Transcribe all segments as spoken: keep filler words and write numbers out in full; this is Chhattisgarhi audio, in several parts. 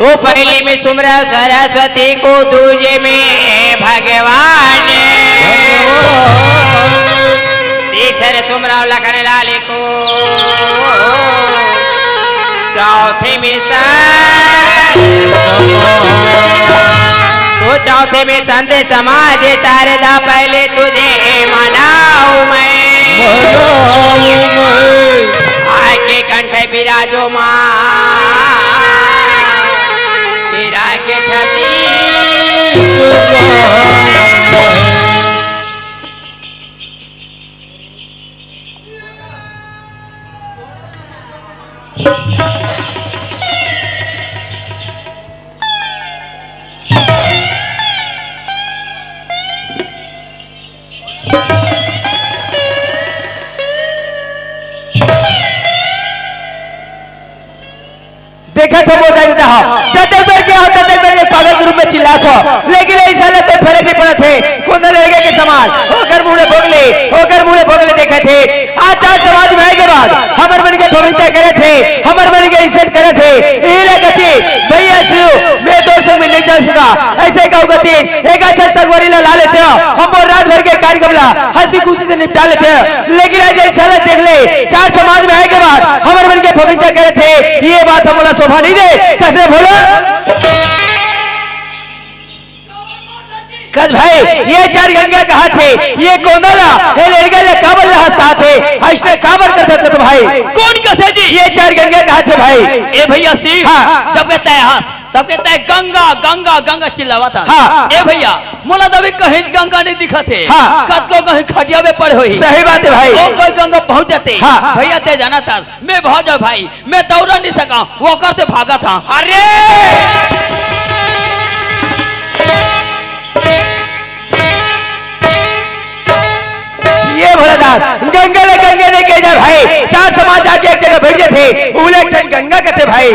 तो पहली में सुमरा सरस्वती को, दूजे में भगवान, तीसरे सुमरा लखन लाल को, चौथे में सा-, तो चौथे में संत समाज शारदा, पहले तुझे मनाऊं मैं। मनाऊं मैं। आके कंठ विराजो माँ, तेरा के छाती। देखत हो मोटा दादा हो, जतक बेर के हो, ततक बेर के पागल के रूप में चिल्लात हो, लेकिन ऐसा ले कोई फर्क नहीं पड़त हे। कोंदा लड़के के समान, ओकर मुंह ले भोगले, ओकर मुंह ले भोगले देखत हे। आज चार समाज में आए के बाद हमर मन के भविष्य करे थे, हमर मन के इज्जत करे थे। ये लगत हे, भैया शिव, मैं तोर संग में नहीं चल सकता। ऐसे का गति, एक अच्छा संगवारी ला, ला लेते हो। हम वो रात भर के कार्यक्रम ला हंसी खुशी से निपटा लेते हैं। लेकिन आज ऐसा ला देख ले, चार समाज में आए के बाद हमर मन के भविष्य करे थे। ये बात हमला शोभा नहीं दे। कैसे बोलो? कस भाई, ये चार गंगा कहा थे, ये कोंदा ला, हे लड़का ले काबर ला हंस कहा थे, हंसने काबर करता था तो भाई। कौन कसे जी? ये चार गंगा कहा थे भाई। ए भैया शिव, हाँ। जब के तय हंस, तब के तय गंगा, गंगा, गंगा चिल्लावा था। हाँ। ए भैया, मोला दबी कहीं गंगा नहीं दिखा थे। हाँ। कत को कहीं खटिया में पड़े हुई। सही बात है भाई। वो कोई गंगा पहुंच जाते। हाँ। भैया ते जाना था, मैं बहुत जाऊँ भाई, मैं दौड़ा नहीं सका, वो करते भागा था। अरे! ये भोलादास, गंगा ले गंगा नहीं कह जा भाई, चार समाज आके एक जगह बैठ जाते, उले एक ठन गंगा कहते भाई।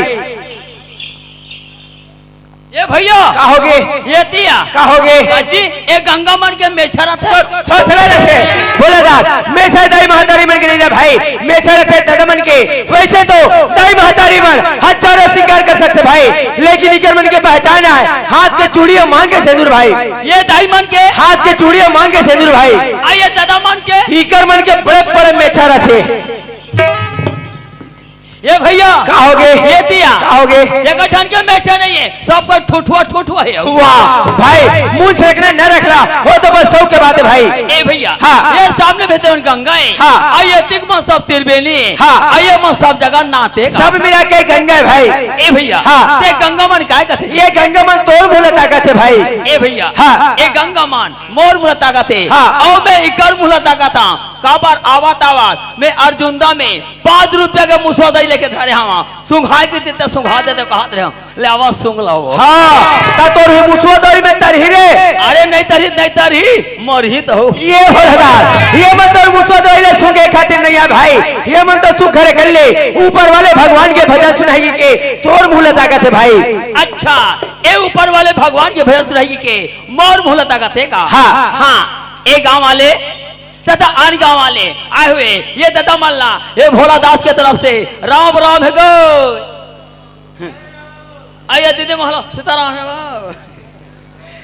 ये भैया। का होगे? ये तिया। का होगे? अजी, ये गंगा मन के मेछा रथे। छोड़, छोड़, छोड़ रथे। भोलादास, मेछा दाई महतारी मन के नहीं रे भाई, मेछा रथे दादा मन के। वैसे तो दाई महतारी मन हजारों श्रृंगार कर सकते भाई, लेकिन इकर मन के पहचान आए, हाथ के चूड़ी और मांग के सेंदूर भाई। ये दाई मन के? हाथ के चूड़ी और मांग के सेंदूर भाई। आ, ये दादा मन के? इकर मन के बड़े बड़े मेछा रथे। ये भैया। का होगे? ये दिया। का होगे? एक झन के मेचा नहीं है, सबका ठुठुआ ठुठुआ है। वाह भाई, मुंह से रखना न रखना, वो तो बस शौक के बात है भाई। ए भैया, हाँ। ये सामने बेहतरीन गंगा है। हाँ। और ये तिक में सब त्रिवेणी है। हाँ। और ये में सब जगह नाते का। सब मिला के गंगा है भाई। ए भैया, हाँ। ते गंगा मन काय कथे? ये गंगा मन तोर मुँह ला ताकत है भाई। ए भैया, हाँ। ये गंगा मन मोर मुँह ला ताकत है। हाँ। और मैं इकर मुँह ला ताकत हूँ। काबर आवत आवत मैं अर्जुंदा में पाँच रुपया के मुसवा दही लेके धरे हवा, सुंघाए के देते सुंघा देते कहत रहे, ले आवा सुंघ लाओ। हाँ, ता तोर ही मुसवा दही में तरही रे। अरे नहीं तरही, नहीं तरही, मरही तो हो। ये भोलादास, ये मन तोर मुसवा दही ले सूंघे खातिर नहीं है भाई, ये मन तो सुख घरे कर ले। ऊपर वाले भगवान के भजन सुनाई के तोर मुँह ला ताकत है भाई। अच्छा, ये ऊपर वाले भगवान के भजन सुनाई के मोर मुँह ला ताकत है का? हाँ। हाँ, ये गाँव वाले तथा आन गाँव वाले आए हुए ये दादा मन ला, ये भोला दास के तरफ से राम राम है गो। आइए दीदी मोहल्ला सीताराम है गो।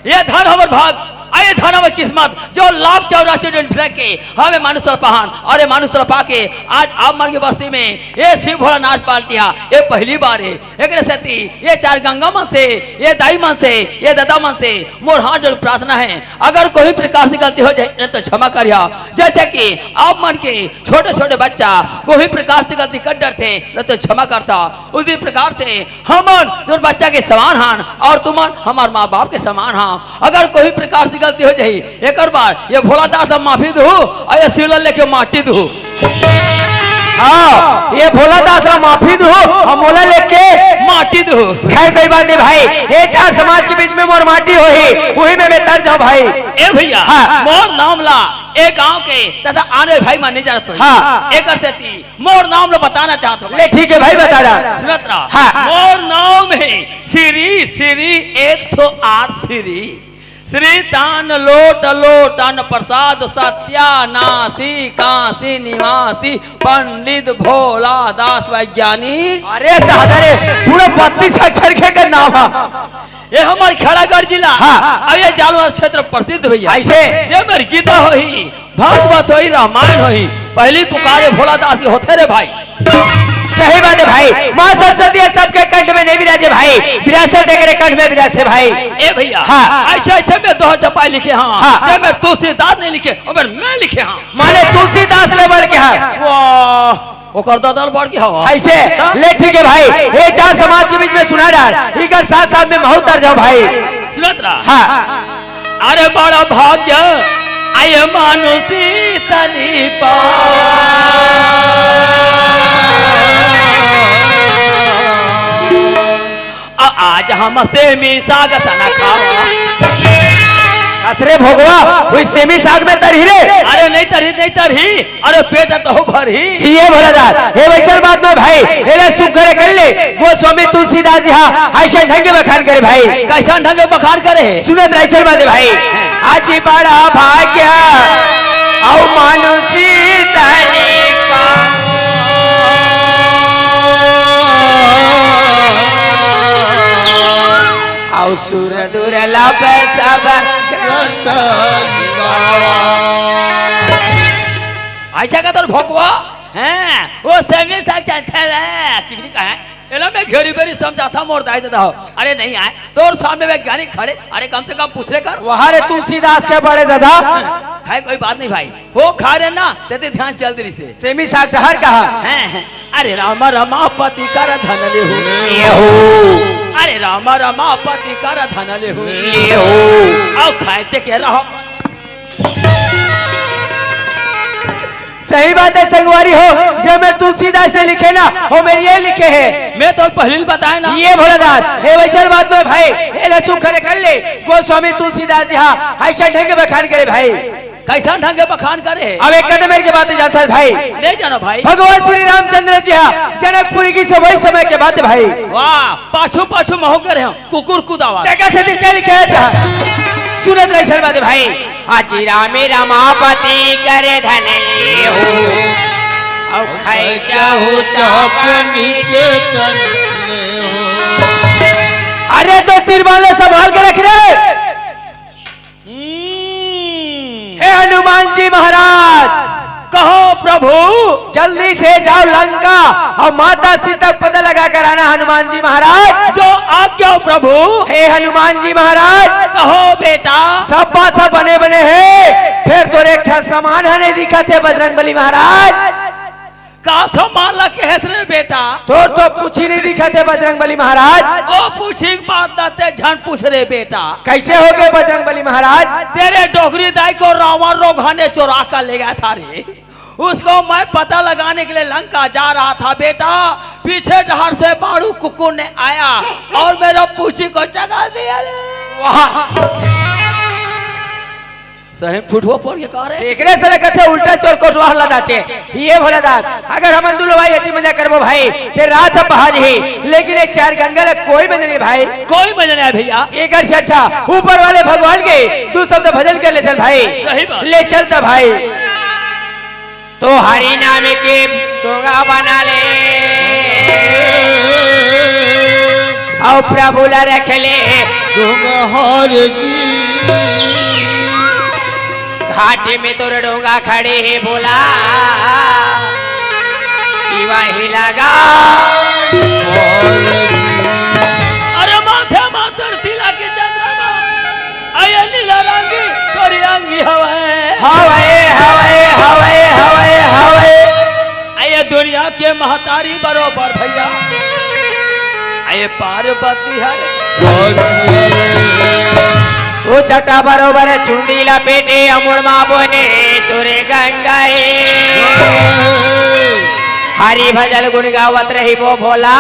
ये धन हमर भाग, आइए धन हमर किस्मत, जो लाख चौरासी दिन भटक के हमें मानुष तरफ पहान और ये मानुष तरफ पाके आज आप मन के बस्ती में ये शिव भोला नाच पालती है, ये पहली बार है। एकरे सेती ये चार गंगा मन से, ये दाई मन से, ये दादा मन से मोर हाथ जोड़ प्रार्थना है, अगर कोई प्रकार से गलती हो जाए तो क्षमा करिया। जैसे कि आप मन के छोटे-छोटे बच्चा कोई प्रकार से गलती कर डरथे न तो क्षमा करता, उसी प्रकार से हमन तोर बच्चा के समान हन और तुमन हमार माँ बाप के समान हा। अगर कोई प्रकार से गलती हो जाही, एकर बार ये भोला दास ला माफी दू और ये शिवला लेके माटी दू। हाँ, ये भोला दास ला माफी दू और मोला लेके माटी दू। खैर, कोई बात नहीं भाई, ये चार समाज के बीच में मोर माटी होही, वही में मैं तर जाऊँ भाई। ए भैया, हाँ। मोर नाम ला ए गांव के तथा आने भाई मन नहीं जानत होही। हाँ। एकर सेती मोर नाम ला बताना चाहत हों। ले ठीक है भाई, बता रहा। सुनत रहा। हाँ। मोर नाम है श्री, श्री एक सौ आठ श्री। श्री तान लोट लोटन प्रसाद सत्यानाशी काशी निवासी पंडित भोला दास वैज्ञानिक। अरे दादा रे, पूरा बत्तीस अक्षर के कर नाम है। ये हमार खैरागढ़ जिला। हाँ। अब ये जालौर क्षेत्र प्रसिद्ध भैया। ऐसे? जे मेर गीता होही, भागवत होही, रामायण होही, पहली पुकार ये भोला दास की होथे रे भाई। सही बात है भाई, माँ सरस्वती है सबके कंठ में नहीं विराजे भाई, विरासत है करे कंठ में विराजे भाई। ए भैया, हाँ। ऐसे ऐसे में दो चपाई लिखे हाँ, हाँ। जे मेर तुलसीदास नहीं लिखे, वो मेर मैं लिखे हाँ। माने तुलसीदास ले बढ़ के हाँ। वाह, ओकर ददल बढ़ के हवा। ऐसे? हाँ? ले ठीक है भाई, ये चार समाज के बीच में सुना डाल, इकर साथ साथ में महू तर जाओ भाई। सुनत रहा। हाँ। अरे बड़ा भाग्य आय मानुषी तनी पा। आ-, आज हम सेमी साग तना खावा। असरे भोगवा, वही सेमी साग में तरही रे। अरे नहीं तरही, नहीं तरही। अरे पेट तो भरही। ये भोला दास, हे वैसल बात में भाई, हे ले सुख करे कर ले। गोस्वामी तुलसीदास जी हाँ, ऐसे ढंग के बखान करे भाई। कैसन ढंग के बखान करे? सुनत रहा, ऐसे बात है भाई। आज बड़ा भाग्य, औ मानुषी तनी पा। अउ सुर दुर्लभ सब रतन गावा। ऐसा का तोर भोकवा? हैं? वो सेमी साग चाहते रे। किसी का है? एला मैं घेरी बेरी समझाथा मोर दाई ददा हो। अरे नहीं आए। तोर सामने वैज्ञानिक खड़े। अरे कम से कम पूछ ले कर। वहाँ रे तुलसीदास के बड़े दादा। है कोई बात नहीं भाई। हो खा रे ना, तेते ध्यान चल दे से। सेमी साग डहर कहा। हैं, हैं। अरे राम रमापति कर धन लेहु। लेहु। अरे राम रमापति कर धन लेहु। लेहु। आओ खाए चे के रहो। सही बात है संगवारी हो, जे मेर तुलसीदास ने लिखे ना, वो मेर ये लिखे है। मैं तो पहले ही बताया ना। ये भोलादास, हे वैसल बात में भाई, हे लसु खरे कर ले, गोस्वामी तुलसीदास जी हाँ, ऐसा ढंग के बखान करे भाई। कैसन ढंग के बखान करे? अब एक कदम मेरे के बातें जानता है भाई। ले जानो भाई। भगवान श्री रामचंद्र जी हाँ जनकपुरी की से वही समय के बात है भाई। वाह, पाछू पाछू महू करे हम कुकुर कुदावा। जगह से दिखते लिखे था। सुनत रही सर बात है भाई। हाजी रामे रमापति कर धन लेहु। अब खाई चाहू चापनी के तन लेहु। अरे तो तीर बाले संभाल के रख रे। हम्म। हे हनुमान जी महाराज। कहो प्रभु। जल्दी से जाओ लंका अउ माता सीता के पता लगा कर आना हनुमान जी महाराज। जो आज्ञा हो प्रभु। हे हनुमान जी महाराज। कहो बेटा। सब बात ह बने बने हे, फेर तोर एक ठा समान ह नइ दिखत हे बजरंग बली महाराज। का समान ला कहेस रे बेटा? तोर तो पूछी नइ दिखत हे बजरंग बली महाराज। ओ पूछी के बात ला तें झन पूछ रे बेटा। कइसे होगे बजरंग बली महाराज? तेरे डोकरी दाई को रावण रोगहा ने चोरा कर ले गया था रे। उसको मैं पता लगाने के लिए लंका जा रहा था बेटा, पीछे डहर से बाड़ू कुकुर ने आया और मेरा पूछी को चगा दिया रे। वाह। सही में फुटुआ पड़ के का रे? एकरे से लगत हे उल्टा चोर कोटवार ला डांटे। ये भोला दास, अगर हमन दूनों भाई अइसे मजा करबो भाई, ते रात ह पहा जही, लेकिन ये चार गंगा ला कोई मजा नइ भाई। कोई मजा नइ आय भइया। एकर से अच्छा ऊपर वाले भगवान के दू शब्द भजन कर ले चल भाई। सही बात। ले चल त भाई। तो हरि नाम के डोंगा बना ले, अउ प्रभु ला रख ले। डोंगा हर की। घाटी में तोर डोंगा खड़े हे भोला, कि वही लगा। अरे माथे मातर तिलक के चंद्रमा, अये नीला रंगी तोरी अंगी हवय। हवय, हवय, हवय, हवय, हवय। अये दुनिया के महतारी बरोबर भइया, अये पार्वती हरे। ओ जटा बरोबर चुंदी लपेटे अमुड़ मा बोने तोरे गंगा हे। हरि भजन गुण गावत रहिबो भोला,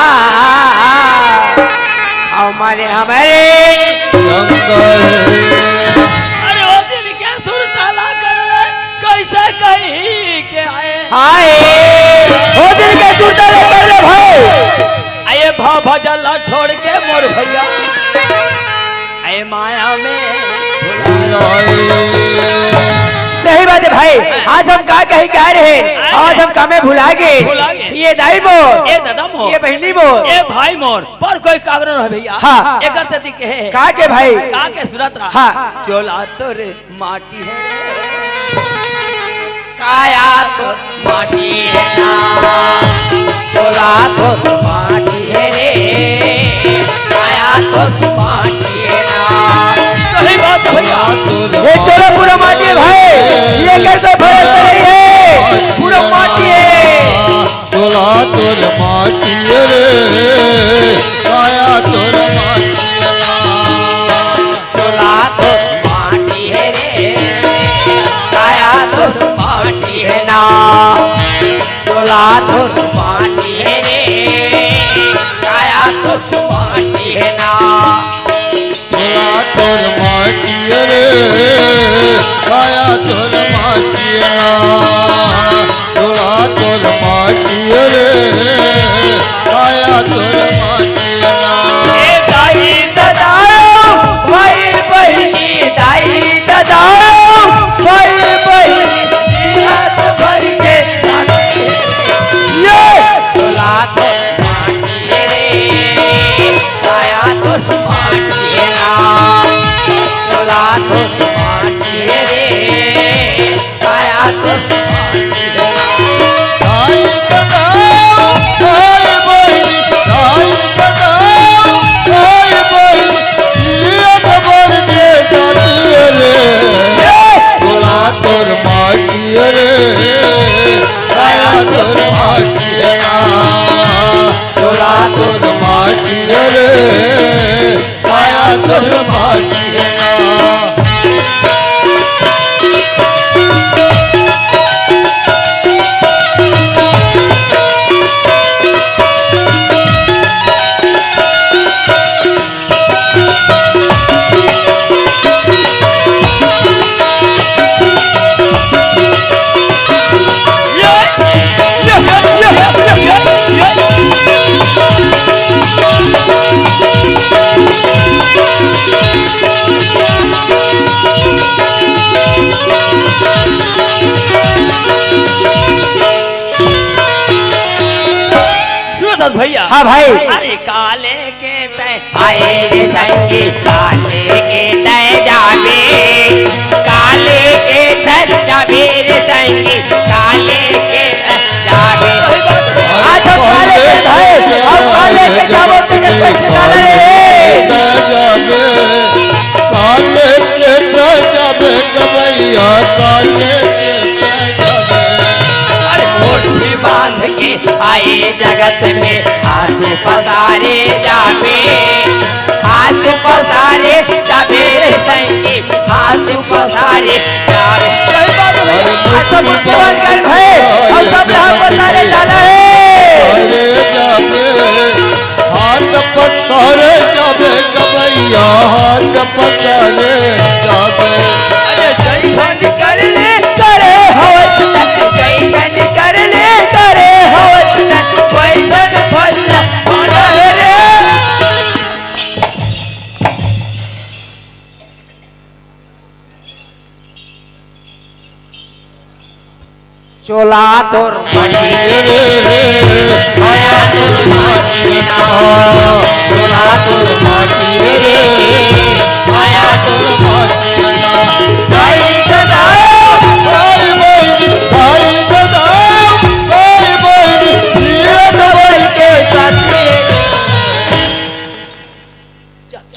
अउ माने हमरे गंगा हे। अरे ओ दिल के सुरता ला कर ले, कइसे कही के आए। हाय, ओ दिल के सुरता ला कर ले भाई। अये भव भजन ला छोड़ के मोर भइया, अये माया में। सही बात हे भाई, आज हम का कही के आय रहेन, आज हम का में भुला गे। भुला गे। ये दाई मोर, ए दादा मोर, ये बहिनी मोर, ए भाई मोर, पर कोई कागरो रहे भइया। हाँ। एकर तेती कहे हे। का के भाई? का के सुरत रहा। हाँ। चोला तोरे माटी हे रे। काया तोर माटी हे ना, चोला तोर माटी हे रे, काया तोर माटी हे ना। सही बात हे भइया। ये चोला पूरा माटी हे भाई, ये कैसे भरोसा नहीं है, पूरा माटी है। चोला तोर माटी रे, काया तोर माटी रे ना। चोला तोर माटी हे रे, काया तोर माटी हे ना। चोला तोर माटी हे रे, काया तोर माटी हे ना। चोला तोर माटी रे, काया तोर माटी ना। चोला तोर माटी रे, काया तोर माटी ना। ए दाई ददा, भाई बहिनी, दाई ददा, भाई बहिनी, हाथ भर के ये चोला तोर माटी रे, काया तोर माटी ना। चोला तोर माटी रे, काया तोर माटी ना। दाई ददा, भाई बहिनी, दाई ददा, भाई बहिनी, ये तो बड़ के जाती रे। चोला तोर माटी रे, काया तोर माटी ना। चोला तोर माटी रे, काया तोर माटी ना। सुनो दस भैया। हाँ भाई। अरे काले के तय आए रे संगी, काले के तय जाबे, काले के तय जाबे रे संगी, काले के तय जाबे। आए जगत में हाथ पसारे जाबे, हाथ पसारे जाबे रे संगी, हाथ पसारे जाबे। सही बात है भैया। हाथ पसारे जाबे, हम सब हाथ पसारे जाना है। अरे जाबे, हाथ पसारे जाबे गवैया, हाथ पसारे जाबे। अरे जैसन कर ले करे होत, जैसन कर ले करे होत, वैसन फल पाना रे। चोला तोर माटी रे, आया तोर माटी ना। चोला तोर माटी रे, आया तोर माटी ना। भाई दादा, भाई बहन, भाई दादा, भाई बहन, जीवन भर के साथी।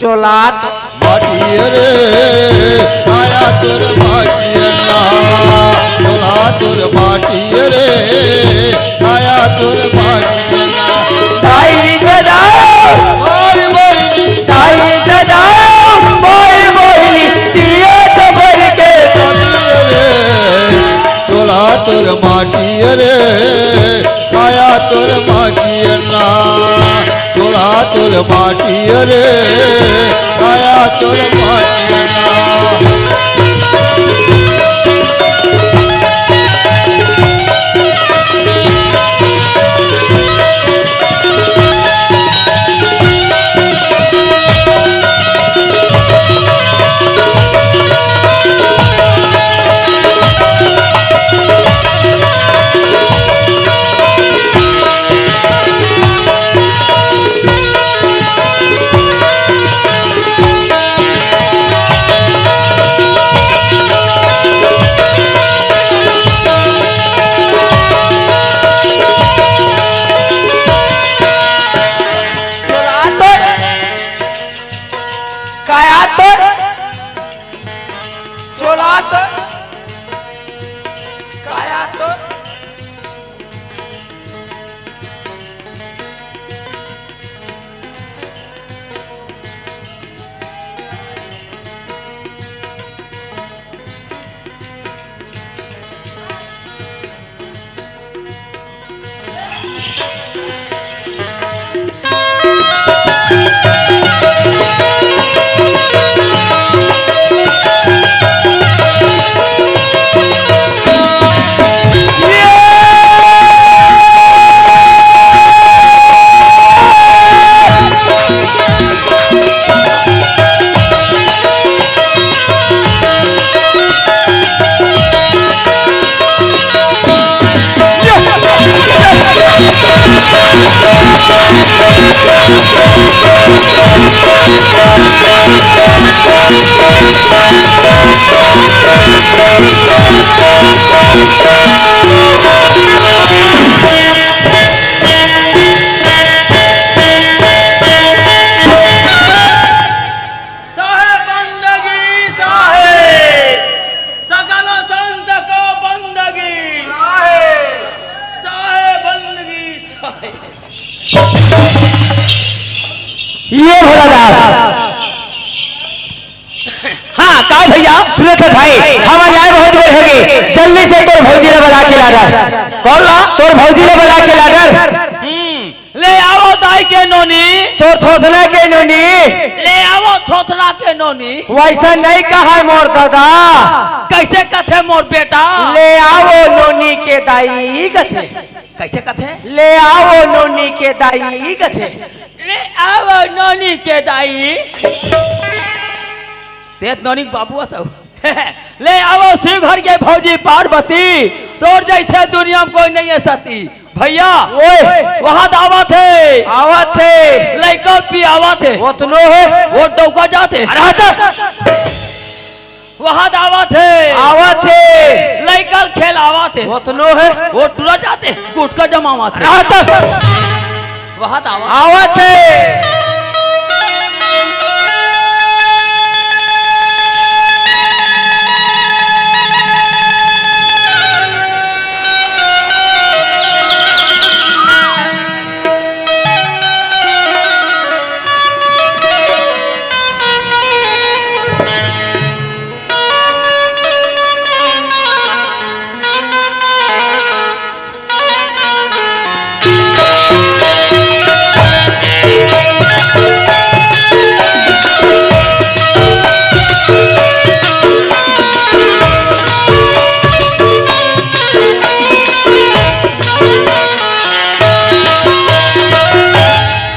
चोला तो माटी रे, आया तोर माटी ना। चोला तोर माटी रे, आया तोर माटी ना। भाई दादा, भाई बहन, भाई दादा, भाई बहन, जिया तो भर के। चोला तोर माटी रे, आया तोर माटी ना। चोला तोर माटी रे, आया तोर माटी ना। काया तो, चोला तो, काया तो। साहेब बंदगी साहेब, सकल संत को बंदगी साहेब, साहेब बंदगी साहेब। ये भोला दास। हाँ, का भैया? सुनत हे भाई, हमर लाए बहुत बेर होगे, जल्दी से तोर भौजी ला बला के ला डर। कौन ला? तोर भौजी ला बला के ला डर। हम्म। ले आवो दाई के नोनी। तोर थोथना के नोनी। ले आवो थोथना के नोनी। वैसा नहीं कहा मोर दादा। कैसे कथे मोर बेटा? ले आवो नोनी के दाई कथे। कैसे कथे? ले आवो नोनी के दाई कथे। ले आवो नोनी के दाई। तेत नोनी के बाबू असौ। ले आवो शिव घर के भौजी पार्वती, तोर जैसे दुनिया में कोई नहीं है सती। भैया, ओए। वहां दावत है। आवत हे। लइका भी आवत है। ओतनो हे। वो डौका जाते। अरे हट। वहां दावत है। आवत हे। लइका खेल आवत है। ओतनो हे। वो टूरा जाते। गुटका जमावत है। अरे हट। वहां दावत। आवत हे।